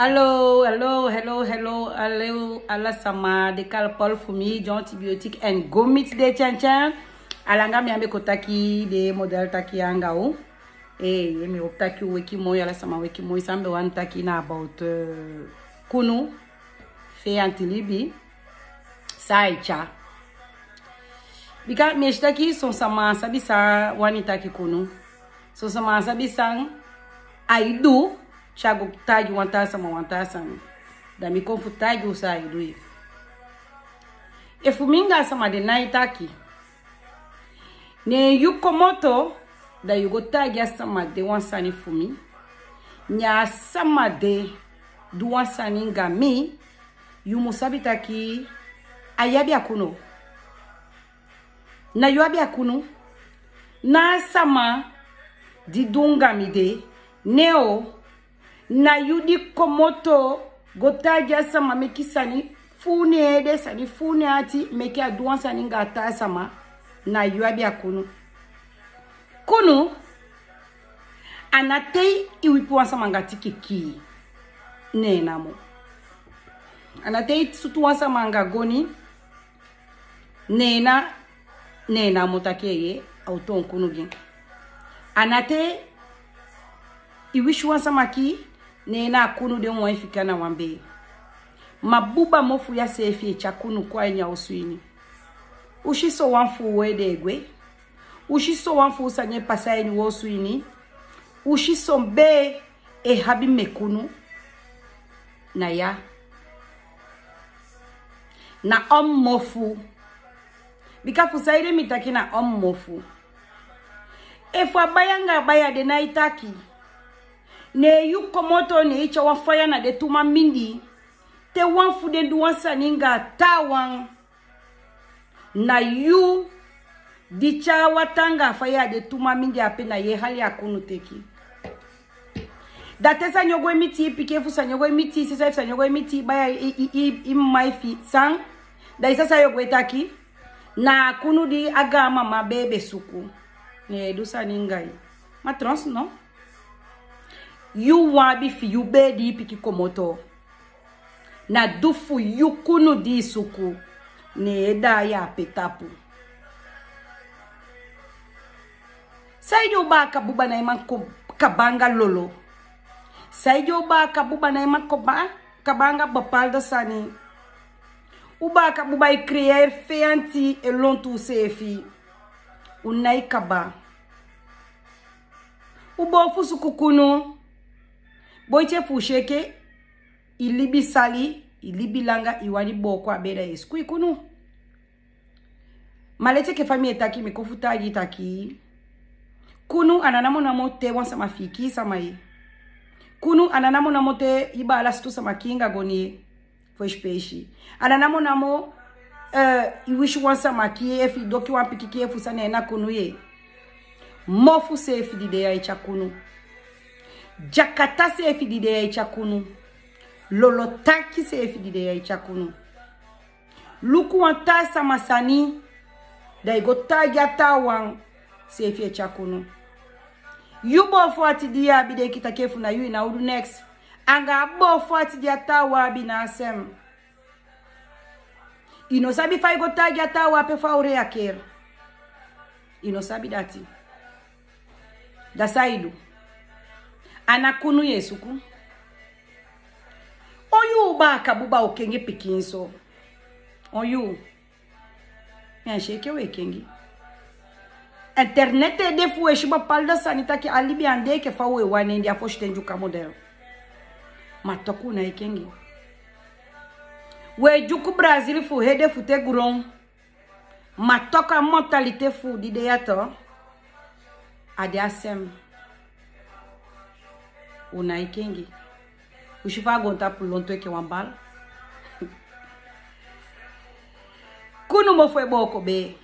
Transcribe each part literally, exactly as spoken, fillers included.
Alo, alo, hello, hello, alo, ala sama, de kalpal fu mi, di antibiotique en go miti de tyan tyan. Alanga mi ambe ko taki de model taki anga u. Eh, mi o taki u weki moi, ala sama weki moi, san mi be wani taki na about, eh, kunu, fe anti libi, san ai tya. Bika mi e si taki son sama sabi san wani taki kunu. Son sama sabi san ai du, te a go taigi wan taa sama wan taa sani. Da mi kon fu taigi u san ai du. Efu mi anga a sama de nái taki, ne yu komoto, da yu go taigi a sama de wan sani fu mi. Ne a sama de du wan sani anga mi, yu mu sabi taki a yu abi a kunu. Na yu abi a kunu. Na a sama di du anga mi de, ne o, na yu di komoto go taigi a sama meki sani fu u ne ede, sani fu u ne ati, meki a du wan sani anga a taa sama, na yu abi a kunu. Kunu, a na te i wipi wan sama anga tiki kii, ne namo. A na te i sutu wan sama anga goni, ne na, ne namo taki eye, a o toon kunu gi en. A na te i wisi wan sama kii, ne na a kunu de wan e fika na wan bee. Ma buba mofu ya seefi e tya kunu kon a ini a osu ini. U si sowan fu u ede e gwe. U si sowan fu u sani e pasa a ini u osu ini. U si son bee e abi meki kunu. Na ya. Na on mofu. Bika fu saide mi taki na on mofu. Efu a baya anga a baya de nái taki, ne yu komoto ne i tya wan faya na den tu man mindii. Te wan fu den du wan sani anga a taawan, na yu di tya a wataa anga a faya a den tu man mindii ape, na yu e hali a kunu teki. Da te sani o go e miti i pikin, efu sani o go e miti i sisa, efu sani o go e miti i baya, i, i, i, i mma, efu san, da i sisa, san yu o go e taki, na a kunu di a gaanmama bee be suku, ne yu e du sani anga yu. Ma trans no. Yu wan abi fi yu bee di i pikin komoto. Na du fu yu kunu di i suku, ne e daai ape tapu. Saide u baaka buba nái man ko-, kaba anga lolo? Saide u baaka buba nái man koba-, kaba anga bepaalde sani? U baaka buba e creëer feyanti e lontu useefi. U nái kaba. U boo fu suku kunu. Boiti, efu u si enke i libi sali, i libi langa, i wani booko a bee, da yu e suku i kunu. Ma leti enke fa mi e taki, mi kon fu taigi taki, kunu a ná namonamo te wan sama fi i kii sama ye. Kunu a ná namonamo te i baala sutu sama kii anga goni ye. Fu e si peesi. A ná namonamo, eh, i wisi wan sama kii, efu i doki wan pikin kii, efu san, ne na kunu ye. Mofu seefi di de ya e tya kunu. Dyakata seefi di de ya e tya kunu. Lolo taki seefi di de ya e tya kunu. Luku wan taa sama sani, da i go taigi a taawan, seefi e tya kunu. Yu boo fu ati di i abi, denki taki efu na yu, i ná o du neks. Anga a boo fu ati di a taawan abi, na a sem. I no sabi fa i go taigi a taawan ape, fa a o reageer. I no sabi dati. Da san i du? A ná kunu yu e suku. On yuu baaka buba o kengi pikinso? On yuu? Mi á si enke u e kengi. Internet e de fu u e si bepaalde sani taki a libi án de enke fa u e wani en, di a fosi ten Dyuka model. Ma toku u nái kengi. U e dyuku Brazil fu hede fu te gron. Ma toku a mentalité fu u di de ya tu, a de a sem. U nái kengi. U si fa a goontapu lontu enke wan bal. Kunu mofu e booko bee.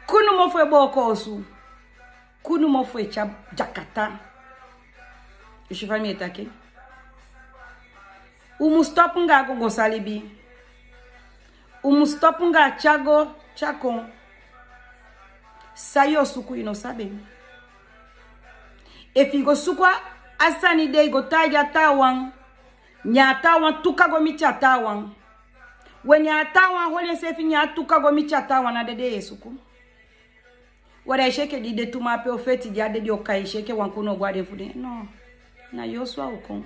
Kunu mofu e booko osu. Kunu mofu e tya dyakata. U si fa mi e taki? U mu stop anga a gongosa libi. U mu stop anga a tya go, tya kon. San yu o suku, i no sabi en. Efu i go suku a sani de, i go taigi a taawan, Ne a taawan tuka go miti a taawan. We ne a taawan holi enseefi, ne a tuka go miti a taawan, na dede yu e suku. We da i si enke di de tu man ape, o feti di a dede o kai, i si enke wan kunu o go a den fu den. No. Na yu osu a o kon.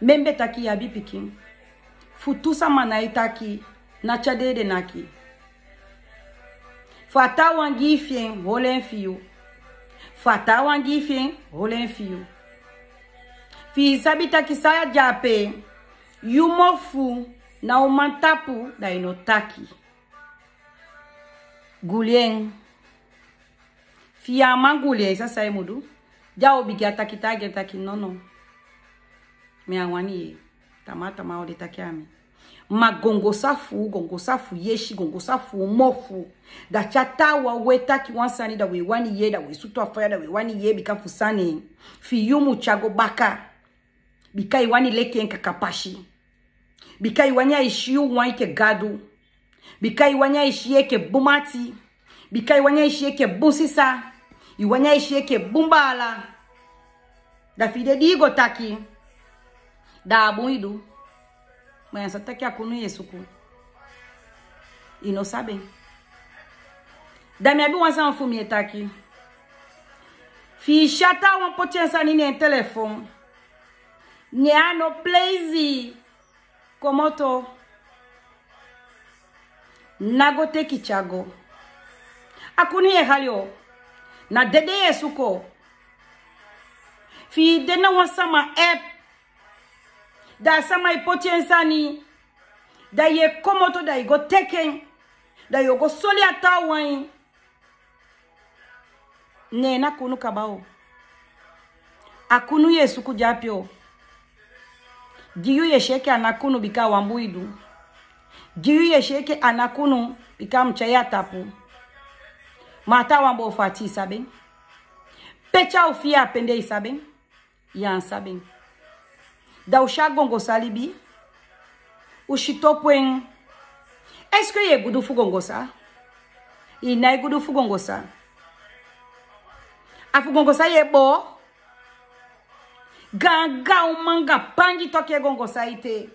Mi be taki yu abi pikin. Fu tu sama nái taki, na tyari dede naki. Fu a taawan gi i fi en, holi en fi yu. Fu a taawan gi i fi en, holi en fi yu. Fi i sabi taki san a de ape, yu mofu na uman tapu, da i no taki. Guli en. Fi i á man guli en, i sa san i mu du. Di a o bigin a taki, taigi en taki nono. Mi á wani yee. Tamaa tamaa o de taki a mi. Ma gongosa fu, gongosa fu yesi, gongosa fu mofu. Da te a taawan e taki wan sani, da we wani yee, da we sutu a faya, da we wani yee, bika fu sani. Fi yu mu tyari go baka. Bika i wani leki en kaka pasi. Bika i wani ai si yu wan enke Gadu. Bika i wani ai si yu enke bun mati. Bika i wani ai si yu enke bun sisa. I wani ai si yu enke bun baala. Da fi i de di i go taki, da a bun i du. Ma yu á sa taki a kunu yu e suku. I no sabi en. Da mi abi wan sani fu mi e taki. Fi i si a taawan poti en sani ne en telefon, ne a no pleisi komoto, ná go teki tyari go. A kunu yu e hali o. Na dede yu e suku o. Fi i de na wan sama app, da a sama e poti en sani, da yu e komoto, da i go teki en, da yu o go soli a taawan. Ne na kunu kaba o. A kunu yu e suku de ape o. Gi yu yu e si enke a ná kunu, bika a wan bun i du. Gi yu yu e si enke a ná kunu, bika a mu tyai a tapu. Ma a taawan bo fati, i sabi en. Pe te a o fii a pendee, i sabi en. Yu á sabi en. Da u si a gongosa libi, u si topu en. Est-ce que yu e gudu fu gongosa? I nái gudu fu gongosa. A fu gongosa yu e boo. Gaangaan uman, gaanpangi toku e gongosa ete.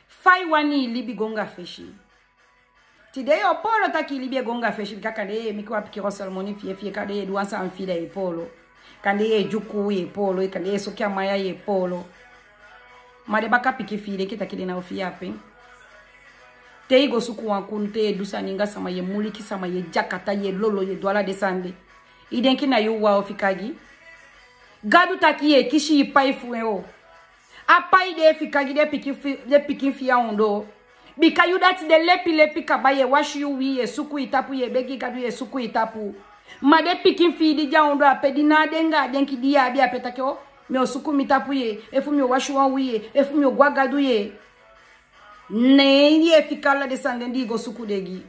Fa i wani i libi go anga fesi? Tide yu o poolo taki i libi e go anga fesi, bika kande yu e meki wan pikin wan seremoni fi i, fi i, kande yu e du wan sani fi i, da yu e poolo. Kande yu e dyuku, yu e poolo, kande yu e soki a maya, yu e poolo. Ma den baka pikin fi i, den enke taki den ná o fii i ape. Te i go suku wan kunu, te yu e du sani anga sama, yu e muliki sama, yu e dyakata, yu e lolo, yu e du ala den sani de, i denki na yu wawan o fika gi? Gadu taki yu e kisi i pai fu en o. A pai di e fika gi den pikin fi, den pikin fi i a ondoo. Bika yu dati de lepilepi kaba, yu e wasi yu uwii, yu e suku i tapu, yu e begi Gadu, yu e suku i tapu. Ma den pikin fi i di de a ondoo ape, di ná de anga a denki di yu abi ape taki o, mi o suku mi tapu yee, efu mi o wasi wan uwii yee, efu mi o go a Gadu yee. Ne yu e fika ala den sani den di i go suku den gi.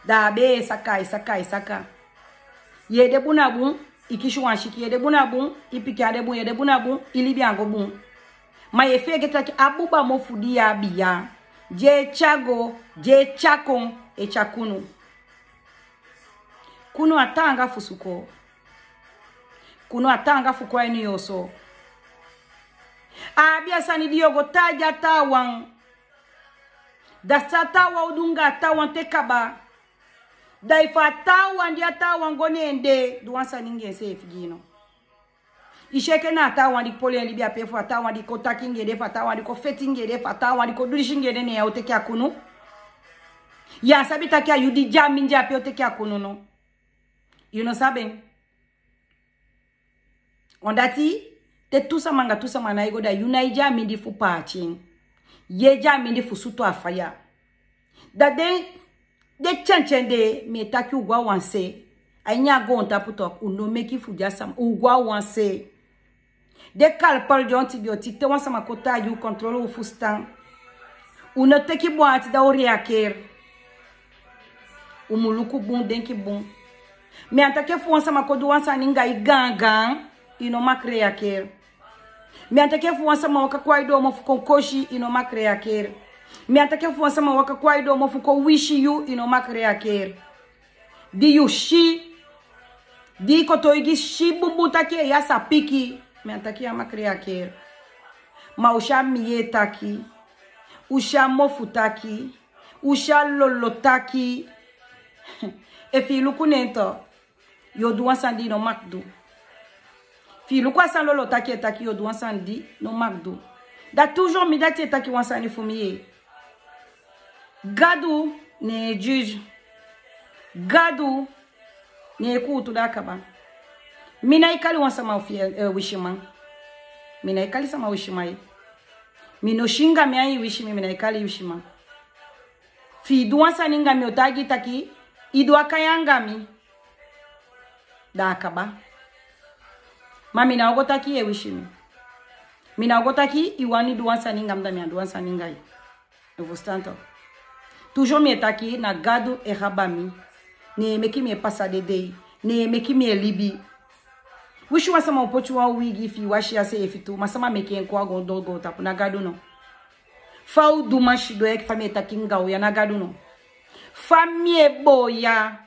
Da a bee e saka, e saka, e saka. Yu e de bun na bun, i kisi wan siki. Yu e de bun na bun, i pikin á de bun. Yu e de bun na bun, i libi á go bun. Ma yu e feegete taki a buba mofu di yu abi ya, di e tyai go, di e tyai kon, e tyai kunu. Kunu a taanga fu suku. Kunu a taanga fu kon a ini yu oso. A abi a sani di yu o go taigi a taawan. Da san a taawan o du anga a taawan te kaba? Da efu a taawan di a taawan go ne en de du wan sani anga enseefi gi i no. I si enke na a taawan di poli en libi ape, efu a taawan di kon taki anga en de, efu a taawan di kon feti anga en de, efu a taawan di kon du disi anga en de, ne yu o teki a kunu? Yu á sabi taki a yu di de a mindii ape o teki a kunu no? Yu no sabi en. On dati, te tu sama anga tu sama nái go, da yu nái de a mindii fu paati en. Yu e de a mindii fu sutu a faya. Da den, den tyentyende, mi e taki u go a wan se. A ini a goontapu toku, u no meki fu de a sama, u go a wan se. Den kalpal di antibiotique, te wan sama kon taigi u, kontrol u fusutan. U no teki bun ati da u reageer. U mu luku bun, denki bun. Mi á taki efu wan sama kon du wan sani anga i gaangaan, i no mag reageer. Mi á taki efu wan sama waka kon a i doomofu kon kosi, i no mag reageer. Mi á taki efu wan sama waka kon a i doomofu kon wisi yu, i no mag reageer. Di yu si, di i kotoigi si bunbun taki yu á sa piki, mi á taki yu á mag reageer. Ma u si a miye taki, u si a mofu taki, u si a lolo taki. Efu i luku nen tu, yu o du wan sani di i no mag du. Efu i luku a sani lolo taki e taki, yu o du wan sani di i no mag du. Da toujours mi dati e taki wan sani fu mi ye. Gadu na e juge. Gadu na e kuutu, da a kaba. Mi nái kali wan sama fu, eh, wisiman. Mi nái kali sama wisiman ye. Mi no si anga mi ain i wisi mi, mi nái kali i wisiman. Efu i du wan sani anga mi, mi o taigi i taki i du a kai anga mi. Da a kaba. Ma mi ná o go taki yu e wisi mi. Mi ná o go taki i wani du wan sani anga mi, da mi á du wan sani anga yu. Yu fusutan tu. Toujours mi e taki na Gadu e kaba mi. Ne en meki mi e pasa den dei. Ne en meki mi e libi. Winsi wan sama o poti wan wigi fi i wasi a seefi tu, ma sama meki en kon a goontapu, na Gadu no? Fa u du man sidon ya enke fa mi e taki anga u ya, na Gadu no? Fa mi e boo ya,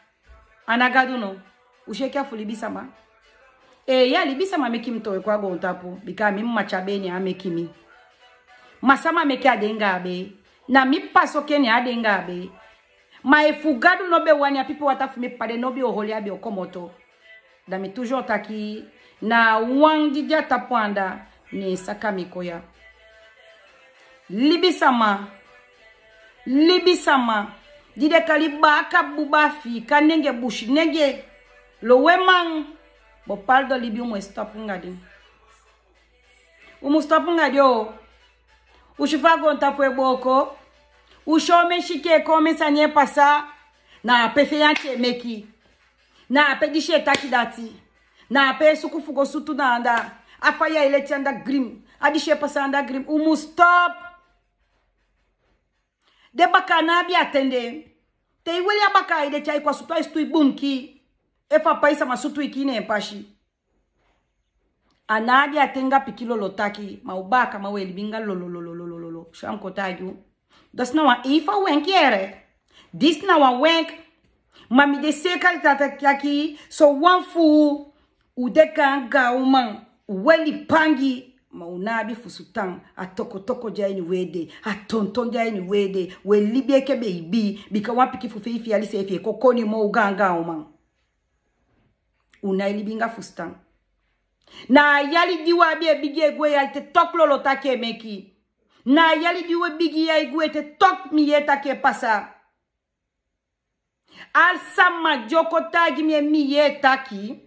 a na Gadu no? U si enke a fu libisama. Eeye, a libisama meki mi towe kon a goontapu, bika a mi mma tyari bee, ne a meki mi. Ma sama meki a de anga a bee? Na mi p'pa soke, ne a de anga a bee. Ma efu Gadu no be wani a pipi wata fu mi p'pa de, no be o holi, a be o komoto. Da mi toujours taki, na a wan di de a tapu anda, ne en saka mi kon ya. Libisama, libisama, di den e kali baaka buba fi i, kan nenge, busi nenge, loweman, bo pardon, libi, u mu e stop anga den. U mu stop anga den o. U si fa a goontapu e booko. U si omen sikin e kon, omen sani e pasa. Na ape feyanti e meki. Na ape disi e taki dati. Na ape e suku fu go sutu na anda. A faya e leti anda grim. A disi e pasa anda grim. U mu stop. Den bakaa ná abi a ten de. Te i weli a bakaa, i de tyai kon a sutu, ai sutu i bunki. Efu a pai sama sutu i, kii na en pasi. A ná abi a ten anga pikin lolo taki, ma u baakaman, u e libi anga lolo, lolo, lolo, lolo. So a mu kon taigi u. Disi na wan efu a wenki yere. Disi na wan wenki. Ma mi de seka taki taki, so wan fu u, u de gaan gaan uman, u weli pangi, ma u ná abi fusutan. A tokotoko de a ini u ede, a tonton de a ini u ede, u e libi enke beibi, bika wan pikin fu feifi yali seefi e kon koni moo u gaan gaan uman. U nái libi anga fusutan. Na a yali di u abi e bigin e gwe ya ete, toku lolo taki e meki. Na a yali di u e bigin ya e gwe ete, toku mi yee taki e pasa. Ala sama di o kon taigi mi, en mi yee taki,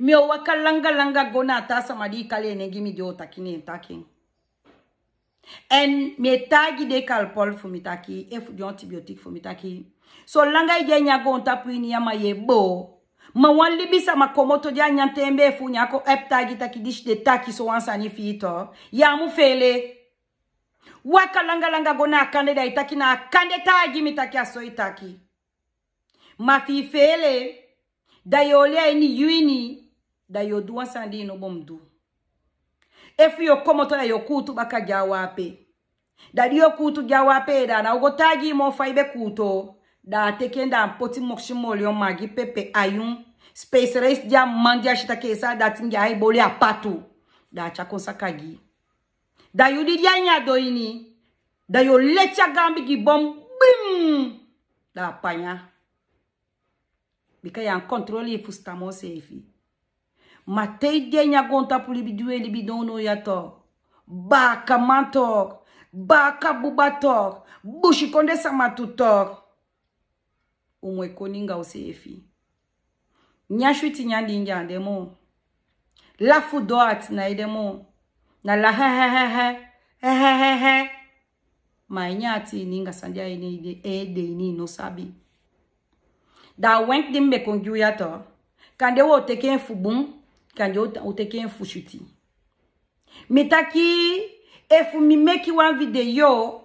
mi o waka langa langa go na a taa sama di i kali en nen gi mi, di o taki ne en taki en. En mi e taigi den kalpol fu mi taki, efu den antibiotique fu mi taki, solanga i de a ini a goontapu ini ya, ma yu e boo. Ma wan libisama komoto di a nyan ten bee fu u, ne a kon e taigi taki disi de taki so wan sani fi i tu, yu á mu feele. Waka langa langa go na a kande, da i taki na a kande taigi mi taki a so i taki. Ma fi i feele, da yu o oli a ini yu ini, da yu o du wan sani di i no bo mu du. Efu yu o komoto, da yu o kuutu baka gi a wan ape. Da di yu o kuutu gi a wan ape, da a ná o go taigi i moo fa i be kuutu. Da a teke en, da a poti moksi, molion, magi, pepe, ayun, spesi, resi di a man di a si taki e sa dati, nge ai boli a patu. Da a tyai kon saka gi i. Da yu di de a ini a doo ini, da yu o leti a gaan bigi bom, bim! Da a panya. Bika yu á kontrolu i fusutan moo seefi. Ma te i de a ini a goontapu libi di u e libi nownow ya tu, baakaman tu, baaka buba tu, busikondee sama tu tu, u mu e koni anga useefi. Nyan switi nyan diingi á de moo. Lafu doo ati nái de moo. Na la hehehehe, hehehehe. Ma a ini ati ini anga san de a ini ede ini i no sabi. Da a wenki di mi be kon gi u ya tu, kande u o teke en fu bun, kande u o teke en fu switi. Mi taki, efu mi meki wan video,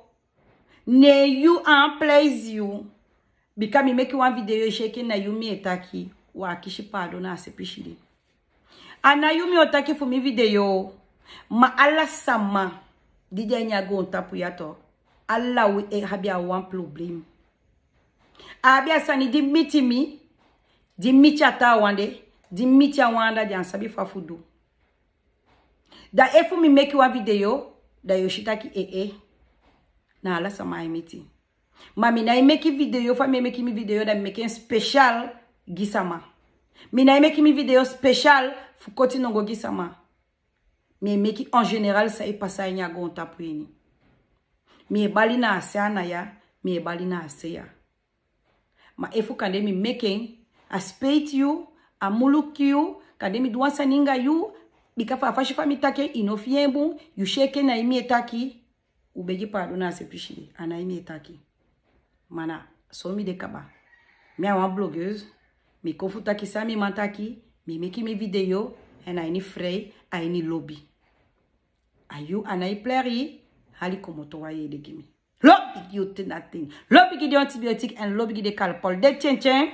ne yu a please yu. Bika mi meki wan video, i si enke na yu mi e taki, u á kisi paadon na a seefi side. A ná yu mi o taki fu mi video, ma ala sama di de a ini a goontapu ya tu, ala wi e abi a wan problem. A abi a sani di miti mi, di miti a taawan de, di miti a wan anda di á sabi fa fu du. Da efu mi meki wan video, Da yu o si taki e e, na ala sama a e miti. Ma mi nái meki video fa mi e meki mi video, da mi meki en special gi sama. Mi nái meki mi video special fu koti nongo gi sama. Mi e meki en general san e pasa ini a goontapu ini. Mi e bali na a se ana ya, mi e bali na a se ya. Ma efu kande mi meki en, a spijt yu, a muluku yu, kande mi du wan sani anga yu, bika fu a fasi fa mi taki en, i no fii en bun, yu si enke na yu mi e taki, u begi pardon na a se pisi de, a na yu mi e taki. Ma na so mi de kaba. Mi a wan blogueuse, mi kon fu taki san mi man taki, mi meki mi video, èn a ini frei, a ini lobi. A yu a nái plaire, hali komoto wan ede gi mi. Lobi gi yu te na ten. Lobi gi den antibiotique èn lobi gi den Calpol. Den tyen tyen.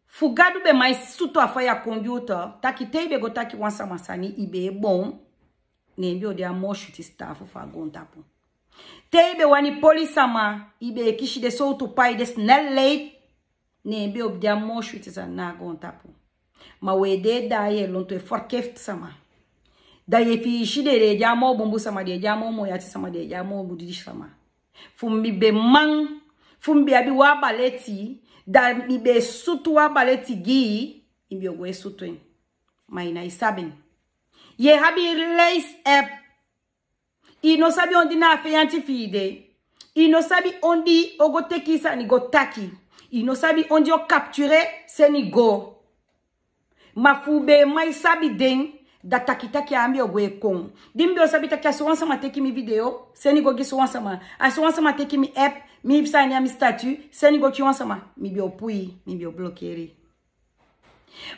Fu Gadu be man sutu a faya kon gi u tu. Taki te i be go taki wan sama sani i be e bon. Ne en be o de a moo switi sitaafu fu a goontapu. Te i be wani poli sama, i be e kisi den sowtu pai, den snelheid. Ne en be o de a moo switi sani na a goontapu. Ma we de e daai e lontu e verkeerd sama. Da yu e fii si den e de a moo bunbun sama, den e de a moo moi ati sama, den e de a moo budidi sama. Fu mi be man, fu mi be abi wan baleti, da mi be e sutu wan baleti gi i, i be o go e sutu en. Ma i nái sabi en. Yu e abi leisi app. I no sabi on di na a feyanti fi i de. I no sabi on di o go teki i sani go taki. I no sabi on di o capturer seni go. Ma fu be man sabi den, da taki taki a mi o go e kon. Di mi be o sabi taki a so wan sama teki mi video, seni go gi so wan sama. A so wan sama teki mi app, mi sani a mi statut, seni go gi wan sama. Mi be o puu i, mi be o blokeri.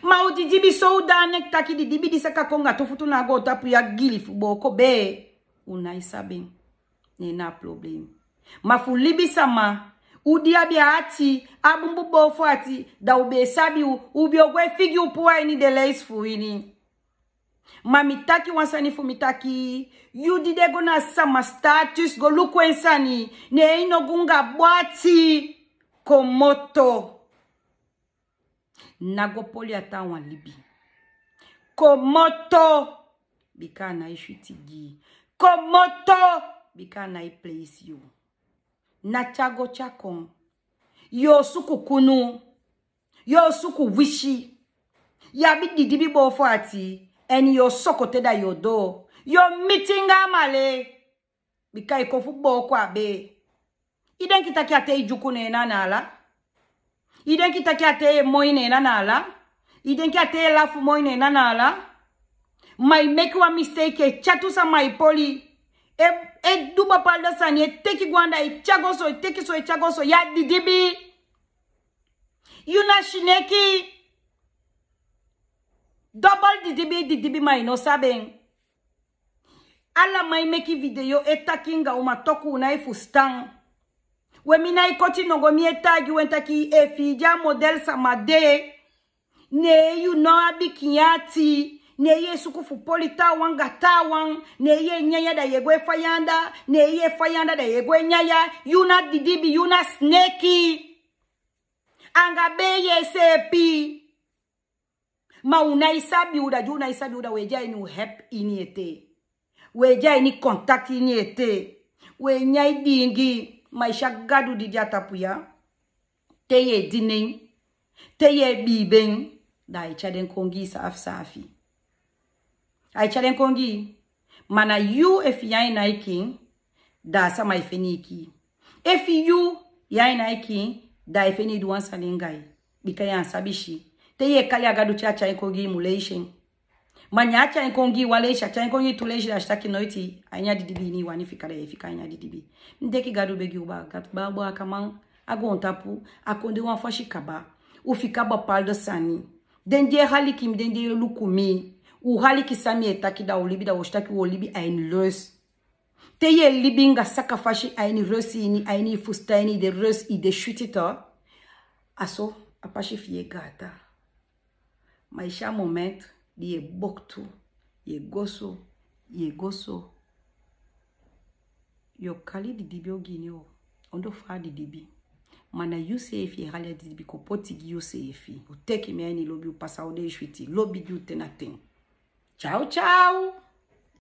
Ma u didibi so u de a nek taki didibi di saka kon anga tu futu na a goontapu ya gili fu booko bee. U nái sabi en. Ne na a problem. Ma fu libisama, u di abi a ati, a bunbun boo fu ati, da u be e sabi u, u be o go e figi u puu a ini den leisi fu u ini. Ma mi taki wan sani fu mi taki, yu di de go na sama status go luku en sani, ne i no go anga bun ati, komoto. Ná go poli a taawan libi. Komoto, bika a nái switi gi i. Komoto, bika a nái pleisi yu. Ná tyai go tyai kon. Yu o suku kunu. Yu o suku wisi. Yu abi didibi boo fu ati. Èn yu o sokote da yu o doo. Yu o miti anga a male. Bika i kon fu booko a bee. I denki taki a te i dyuku ne en na na ala? I denki taki a te i e moi ne en na na ala? I denki a te i e lafu moi ne en na na ala? Ma i meki wan mistake, e tyai tu sama e poli. E, e du bapalda sani, e teki go anda, e tyai go so, e teki so, e tyai go so. Yu a didibi. Yu na sineki. Dobel didibi, didibi ma i no sabi en. Ala man e meki video e taki anga u ma toku u nái fusutan. We mi nái koti nongo, mi e taigi u en taki efu i de a model sama de, ne yu no abi kiin ati, ne yu e suku fu poli taawan anga taawan, ne yu e nyanyan da yu e go e faya anda, ne yu e faya anda da yu e go e nyanyan, yu na didibi, yu na sineki. Anga bee yu e seepi. Ma u nái sabi u da, di u nái sabi u da, we de a ini u app ini ete. We de a ini contact ini ete. We nyan i diingi, ma i si a Gadu di de a tapu ya. Te yu e dini en, te yu e biibi en, da ai tyai den kon gi i saafi saafi. Ai tyai den kon gi i. Ma na yu efu yu ain nái kiin, da a sama e feni i kii. Efu yu, yu ain nái kiin, da a e feni i du wan sani anga i. Bika yu á sabi si. Te yu e kali a Gadu te a tyai en kon gi i, i mu leisi en. Ma ne a tyai en kon gi i wan leisi, a tyai en kon gi i tu leisi, da a si taki noiti a ini a didibi ini i wani fika, da yu e fika a ini a didibi. Mi denki Gadu begi u baka, baka, bakaman, a goontapu, a kon de wan fasi kaba. U fika bapalda sani. Den di e aliki mi, den di e luku mi. U aliki san mi e taki, da u libi, da u o si taki u o libi a ini rust. Te yu e libi anga saka fasi a ini rust ini, a ini i fusutan ini, i de rust, i de switi tu. A so a pasi fi yu e gaata. Ma i si a moment di yu e boktu, yu e go so, yu e go so. Yu o kali didibi ogii, ondoo fa a didibi. Ma na yuseefi e hali a didibi kon poti gi yuseefi. U teki mi a ini lobi, u pasa u dei switi, lobi gi u te na ten. Ciao, ciao.